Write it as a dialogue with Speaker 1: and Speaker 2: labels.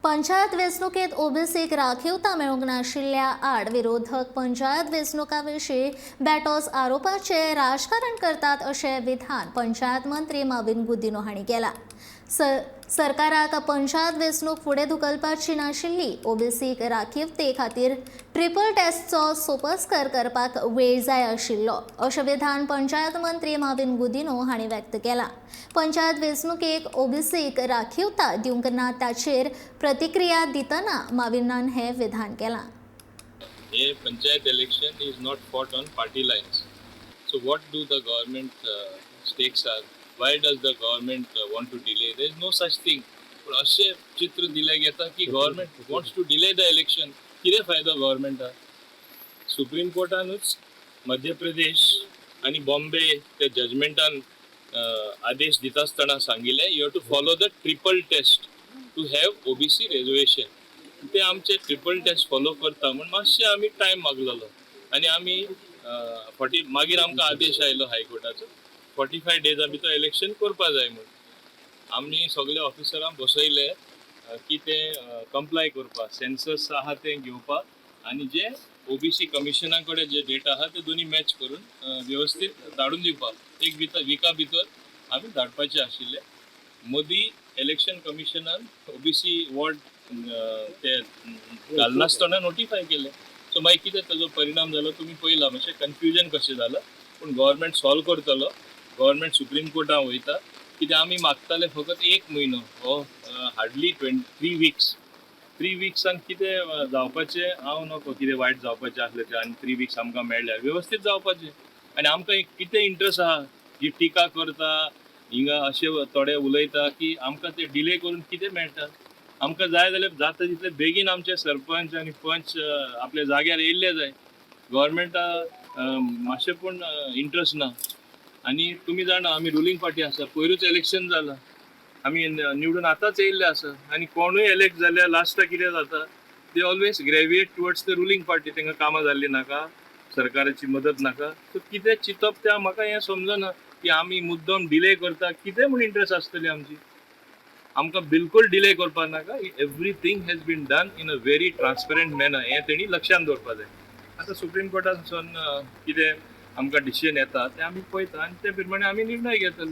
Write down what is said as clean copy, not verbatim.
Speaker 1: पंचायत वेंचणुकेत ओबीसीक राखीवता मेळूंक नाशिल्ल्या आड विरोधक पंचायत वेंचणुका विशीं बेटोच आरोपाचे राजकारण करतात, अशें विधान पंचायत मंत्री माविन गुदिनो हांणी केलां. सरकाराक पंचायत वेंचणूक फुडें धुकलपाची नाशिल्ली. ओबीसीक राखीवते खातीर ट्रिपल टेस्टचो सोपस्कर करपाक वेळ जाय आशिल्लो, अशें विधान पंचायत मंत्री माविन गुदिनो हांणी व्यक्त केलां. पंचायत वेंचणुकेक ओबीसीक राखीवता दिवंक ना, ताचेर प्रतिक्रिया दितना माविनान हें विधान केलां.
Speaker 2: A panchayat election is not fought on party lines. So what do the government stakes are? Why does the government want to delay? There is no such thing. पण अशें चित्र दिलें घेता की government wants to delay the election. कितें फायदो गव्हर्मेंटाक? Supreme कोर्टानूच Madhya Pradesh आनी बॉम्बे त्या जजमेंटान आदेश दिता आसतना सांगिल्लें, you have to follow the triple test to have OBC reservation. ते आमचे ट्रिपल टेस्ट फॉलो करता म्हूण मातशें आमी टायम मागलेलो आनी आमी फोर्टी मागीर आमकां आदेश आयलो हायकोर्टाचो, 45 डेजा भितर इलेक्शन करपा जाय म्हूण. आमी सगळे ऑफिसरांक बसयले की ते कंप्लाय करपाक, सेन्सस आहा तें घेवपाक आनी जे ओबीसी कमिशना कडेन जे डेटा आहा ते दोनी मॅच करून वेवस्थीत धाडून दिवपाक. एक भितर विका भितर आमी धाडपाचे आशिल्ले. मोदी इलेक्शन कमिशनान ओबीसी वॉर्ड ते घालनासतना नोटिफाय केले. सो मागीर कितें ताजो परिणाम जालो तुमी पळयला. मातशें कन्फ्युजन कशें जालां, पूण गव्हर्मेंट सॉल्व करतलो. गव्हर्मेंट सुप्रीम कोर्टान वयता. कित्याक आमी मागताले फकत एक म्हयनो हो, हार्डली 23 वीक्स. 3 विक्सान कितें जावपाचें हांव नको, कितें वायट जावपाचें आसलें तें आनी 3 विक्स आमकां मेळ्ळ्यार वेवस्थीत जावपाचें. आनी आमकां एक कितें इंट्रस्ट आहा, जी टिका करता हिंगा, अशे थोडे उलयता की आमकां ते डिले करून कितें मेळटा. आमकां जाय जाल्यार जाता तितले बेगीन आमचे सरपंच आनी पंच आपल्या जाग्यार येयल्ले जाय. गव्हर्मेंटा मातशें पूण इंट्रस्ट ना. आनी तुमी जाणा, आमी रुलींग पार्टी आसा. पयरूच इलेक्शन जालां, आमी निवडून आतांच येयल्ले आसा. आनी कोणूय एलेक्ट जाल्यार लास्टाक कितें जाता, they always gravitate towards the ruling party. तांकां कामां जाल्लीं नाका, सरकाराची मदत नाका. सो कितें चिंतप तें म्हाका हें समजना की आमी मुद्दम डिले करता. कितें म्हूण इंट्रस्ट आसतली आमची? आमकां बिलकुल डिले करपाक नाका. Everything has been done in a very transparent manner, हें तेणी लक्षांत दवरपा जाय. आतां सुप्रीम कोर्टांतसून कितें आमकां डिसिजन येता तें आमी पळयता आनी ते प्रमाणे आमी निर्णय घेतले.